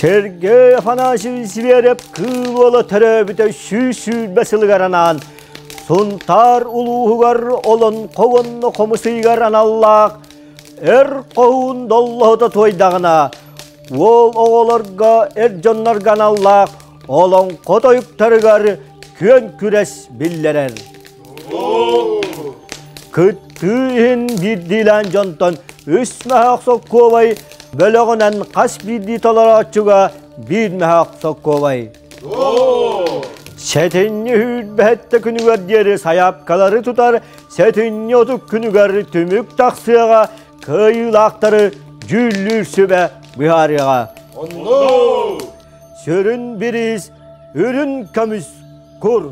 Сергей Афанасьевич Зверев Кыыл Уола төрөөбүтэ 120 сылыгар анаан Сунтаар улууһугар олонхо уонна хомус ыйыгар аналлаах эр хоһуун доллоһута туойдаҕына, уол оҕолорго, эр дьоннорго аналлаах олоҥхо тойуктарыгар күөн күрэс биллэрэр. Кыттыы иһин биирдиилээн дьонтон үс мөһөөх соккуобай бөлөҕүнэн хас биирдии толорооччуга биир мөһөөх соккуобай. Сэтинньи сүүрбэһэттэ күнүгэр диэри сайаапкалары тутар сэтинньи отут күнүгэр түмүк тахсыаҕа кыайыылаахтары дьүүллүүр сүбэ быһаарыаҕа. Сүрүн бириис үрүн көмүс кур.